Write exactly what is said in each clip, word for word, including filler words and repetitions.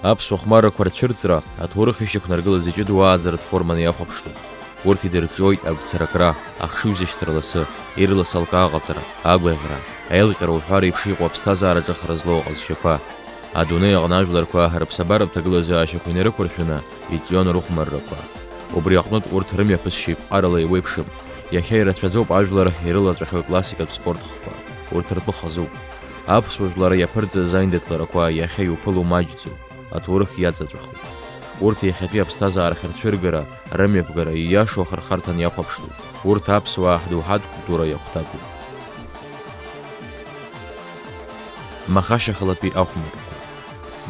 Аԥсуа хәмаррақәа рцәырҵра аҭоурых ишьақәнаргылаз иҷыдоу ааӡаратә форманы иахәаԥштәуп. Урҭ идырҿиоит агәцаракра, ахшыҩзышьҭра ласы, ирласалак аҟаҵара, агәаӷьра, аилҟьара уҳәа реиԥш иҟоу аԥсҭазаараҿы ахра злоу аҟазшьақәа. Адунеи аҟны ажәларқәа рыԥсабаратә ҭагылазаашьақәа инарықәыршәаны иҿион рыхәмаррақәа. Убри аҟнытә урҭ рымҩаԥысшьа еиқәҟарала еиуеиԥшым. Иахьа ирацәаӡоуп ажәлар ирылаҵәахьоу классикатә спорт хкқәа. Урҭ ртәы хазуп. Аԥсуа жәлар иаԥырҵаз аиндаҭларақәа иахьа иуԥыло маҷӡоуп, аҭоурых иаҵаҵәахуп. Урҭ иахьатәи аԥсҭазаара ахьырцәыргара, рымҩаԥгара ииашоу ахырхарҭан иахәаԥштәуп. Урҭ аԥсуаа ҳдоуҳатә культура иахәҭакуп. Махашьахалатәи ахәмаррақәа.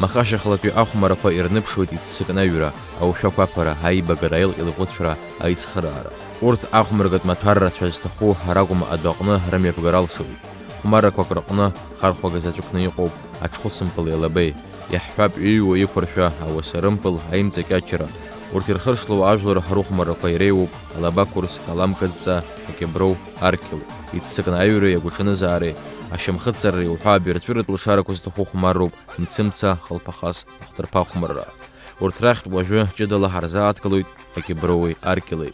Махашьахалатәи ахәмаррақәа ирныԥшуеит иццакны аҩра, аушәақәа аԥара, аибагара, аилҟьа-еилҟәыцәра, аицхыраара. Урҭ ахәмаргатә маҭәар рацәа зҭаху ракәым, адәаҟны рымҩаԥгара алшоит. Хәмаррақәак рыҟны хархәага заҵәыкны иҟоуп аҽхәыцымпыли алабеи. Иаҳҳәап, иҩуа иқәыршәа, ауаса рымпыл, аимҵакьачара. Урҭ ирхыршлоу ажәлар рыхәмаррақәа иреиуоуп алаба қәырс, калам кыдҵа, акьаброу, аркьыл. Иццакны аҩреи агәаҽанызаареи, ашьамхы ҵарреи уҳәа абирҵәыратә лшарақәа зҭаху хәмарроуп мцымца, хылԥахас, ахҭырԥа ахәмарра. Урҭ рахьтә уажәы ҷыдала ҳарзааҭгылоит акьаброуи аркьыли.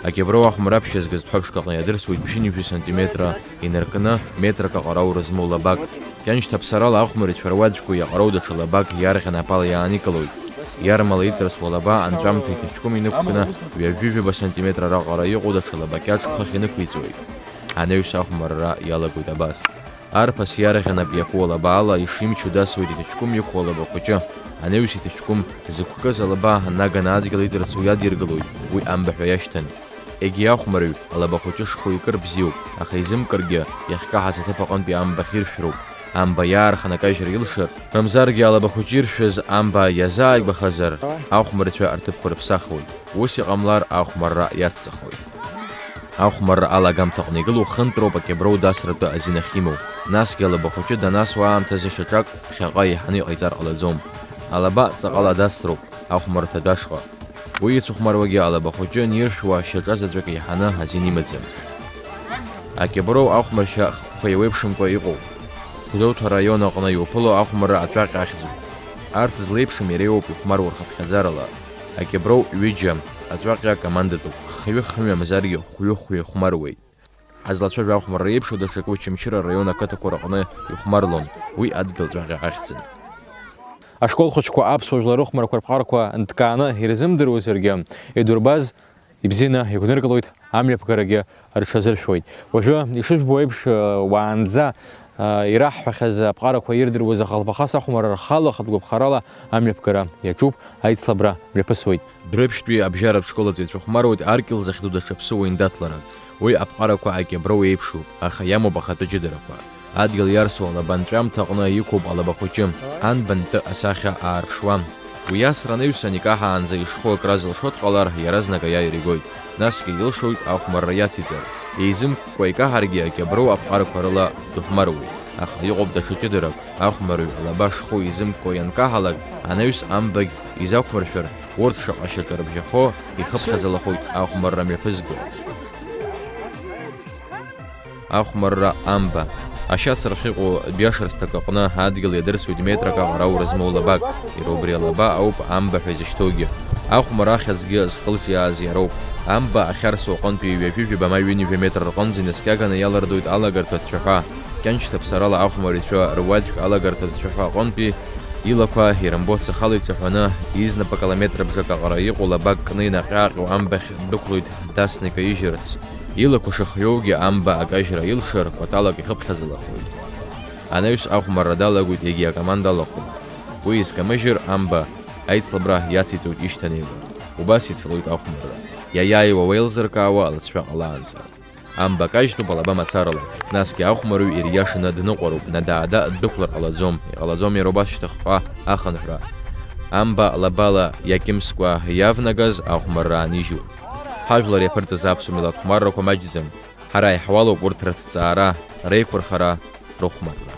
Акьаброу ахәмарра аԥшьа згаз ҭәаԥшк аҟны иадырсуеит ԥшьынҩажәи сантиметра инаркны, метрак аҟара аура змоу лабак. Кьаншьҭаԥсарала ахәмарицәа руаӡәкқәа иаҟароу даҽа лабак иарӷьаны апала иааникылоит. Иармала иҵарсуа лаба анҵәамҭа иҭаҷкәым инықәкны, ҩажәи жәаба сантиметра раҟара иҟоу даҽа лаба кьаҿк хыхь инықәиҵоит. Анаҩс ахәмарра иалагоит абас. Арԥыс иарӷьа нап иаку алаба ала ишимчу дасуеит иҭаҷкәым иқәу алаба хәыҷы. Анаҩс иҭаҷкәым зықәкыз алаба наганы адгьыл иҵарсу иадиргылоит, уи амбаҳәа иашьҭан. Егьи ахәмарҩ алаба хәыҷы шхәы икыр бзиоуп, аха изымкыргьы иахькаҳаз аҭыԥ аҟынтәи амба ахьиршәроуп. Амба иаарханы акажьра илшар, мамзаргьы алаба хәыҷы иршәыз амба иазааигәахазар, ахәмарцәа рҭыԥқәа рыԥсахуеит. Ус иҟамлар, ахәмарра иацҵахоит. Ахәмарра алагамҭаҟны игылоу хынтәроуп акьаброу дасратәы азин ахьимоу. Насгьы алаба хәыҷы данасуа аамҭазы шьаҿак ԥхьаҟа еиҳаны иҟаиҵар ҟалаӡом. Алаба ҵаҟала дасроуп, ахәмарҭа адәашҟа. Уи ицыхәмаруагьы алаба хәыҷы аниршәуа шьаҿа заҵәык еиҳаны азин имаӡам. Акьаброу ахәмаршьа хкқәа еиуеиԥшымкәа иҟоуп. Гәдоуҭа араион аҟны иуԥыло ахәмарра аҵәаҟьа ахьӡуп. Арҭ злеиԥшым иреиуоуп ихәмаруа рхыԥхьаӡарала. Акьаброу ҩыџьа, аҵәаҟьа командатәуп, хҩы-хымҩа мзаргьы хәҩы-хәҩы ихәмаруеит. Ҳазлацәажәо ахәмарра еиԥшу даҽакы Очамчыра араион ақыҭақәа рыҟны ихәмарлон, уи адгьыл ҵәаҟьа ахьӡын. Ашкол хәыҷқәа аԥсуа жәлар рыхәмарқәа рԥҟарақәа нҭкааны ирзымдыруазаргьы, идурбаз ибзианы игәныркылоит, амҩаԥгарагьы рҽазыршәуеит. Уажәы, ишыжәбо еиԥш, уаанӡа ираҳҳәахьаз аԥҟарақәа ирдыруаз ахалԥахас ахәмарра рхала хатә гәаԥхарала амҩаԥгара иаҿуп, аицлабра мҩаԥысуеит. Дәрыԥшьтәи абжьаратә школ аҵаҩцәа хәмаруеит аркьыл захьӡу даҽа ԥсыуа индаҭларак. Уи аԥҟарақәа акьаброу еиԥшуп, аха иамоуп ахатәы ҷыдарақәа. Адгьыл иарсу алаба анҵәамҭа аҟны иқәуп алаба хәыҷы, анбан ҭы асахьа аарԥшуа. Уи асра анаҩсан икаҳаанӡа ишхәы акра зылшо дҟалар, иаразнак аиааира игоит. Насгьы илшоит ахәмарра иациҵар. Еизымкәкәа икаҳаргьы, акьаброу аԥҟарақәа рыла дыхәмаруеит. Аха иҟоуп даҽа ҷыдарак, ахәмарҩ лаба шхәы изымкәкәа ианкаҳалак, анаҩс амбагь изақәмыршәар, урҭ шаҟа шьаҿа рыбжьахо, ихыԥхьаӡалахоит ахәмарра мҩаԥызго. Ахәмарра амба. Ашьацра ахьыҟоу биашарсҭак аҟны адгьыл иадырсуеит метрак аҟара аура змоу лабак. Иара убри алаба ауп амба ҳәа изышьҭоугьы. Ахәмарра ахьӡгьы зхылҿиааз иароуп. Амба ахьарсу аҟынтәи ҩажәи жәаба ма ҩынҩажәа метр рҟынӡа инаскьаганы иалырдоит алагарҭатә цәаҳәа. Кьаншьҭаԥсарала ахәмарицәа руаӡәк алагарҭатә цәаҳәа аҟынтәи илақәа ирымбо цахала иҿаҳәаны, изнапык ала метрбжак аҟара иҟоу лабак кны инаҟьааҟьо амбахь дықәлоит дасны икаижьырц. Илақәа шыхҩоугьы амба акажьра илшар, кәаталак ихыԥхьаӡалахоит. Анаҩс ахәмарра далагоит, егьи акоманда алахәын. Уи изкамыжьыр, амба аицлабра иациҵоит ишьҭанеиуа. Убас ицалоит ахәмарра. Иаиааиуа уеилзыркаауа алыҵшәа ҟалаанӡа. Амба кажьтәуп алаба мацарала, насгьы ахәмарҩ ириашаны дныҟәароуп, надаада ддәықәлар ҟалаӡом, иҟалаӡом иара убас шьҭахьҟа ахынҳәра. Амба лабала иакьымскәа иавнагаз ахәмарра анижьуп. Ҳажәлар иаԥырҵаз аԥсуа милаҭ хәмаррақәа маҷӡам. Ҳара иаҳуалуп урҭ рыҭҵаара, реиқәырхара, рыхәмарра.